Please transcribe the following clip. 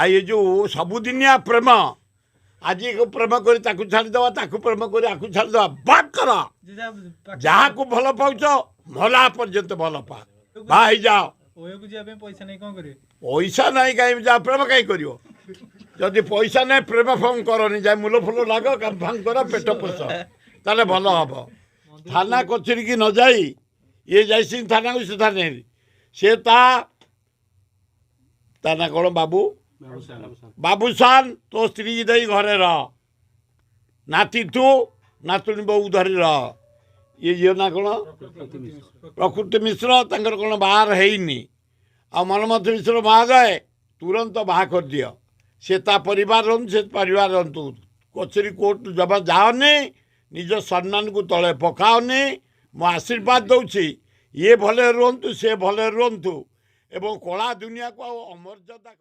ଆଉ ଏ ଯେଉଁ ସବୁଦିନିଆ ପ୍ରେମ, ଆଜି ପ୍ରେମ କରି ତାକୁ ଛାଡ଼ିଦେବା, ତାକୁ ପ୍ରେମ କରି ଆକୁ ଛାଡ଼ିଦେବା, ବାଦ କର। ଯାହାକୁ ଭଲ ପାଉଛ ମଲା ପର୍ଯ୍ୟନ୍ତ ଭଲ ପା, ବାହା ହେଇଯାଅ। ଓୟୋକୁ ଯିବା ପାଇଁ ପଇସା ନେଇ କଣ କରିବେ? ପଇସା ନାହିଁ କାହିଁ ଯା ପ୍ରେମ କାହିଁ କରିବ? ଯଦି ପଇସା ନାହିଁ ପ୍ରେମ ଫେମ କରନି, ଯାଇ ମୂଲ ଫୁଲ ଲାଗ, କାମ ଫାମ କର, ପେଟ ପୋଷ, ତାହେଲେ ଭଲ ହବ। ଥାନା କଚେରୀକି ନ ଯାଇ ଇଏ ଯାଇସି ଥାନାକୁ, ସେ ଥାନା ସେ ତା ତା ନା କ'ଣ ବାବୁ ବାବୁସାନ, ତୋ ସ୍ତ୍ରୀ ଦେଇ ଘରେ ରହ, ନାତି ତୁ ନାତୁଣୀ ବୋଉ ଧରି ରହ। ଇଏ ଝିଅ ନା କ'ଣ ପ୍ରକୃତି ମିଶ୍ର, ତାଙ୍କର କ'ଣ ବାହାର ହେଇନି। ଆଉ ମନମଥ ମିଶ୍ର ମହାଶୟ ତୁରନ୍ତ ବାହା କରିଦିଅ। ସେ ତା ପରିବାର ରହନ୍ତୁ, ସେ ପରିବାର ରହନ୍ତୁ। କଚେରୀ କୋର୍ଟ ଜମା ଯାଅନି, ନିଜ ସମ୍ମାନକୁ ତଳେ ପକାଅନି। ମୁଁ ଆଶୀର୍ବାଦ ଦେଉଛି, ଇଏ ଭଲରେ ରୁହନ୍ତୁ, ସେ ଭଲରେ ରୁହନ୍ତୁ ଏବଂ କଳା ଦୁନିଆକୁ ଆଉ ଅମର୍ଯ୍ୟାଦା।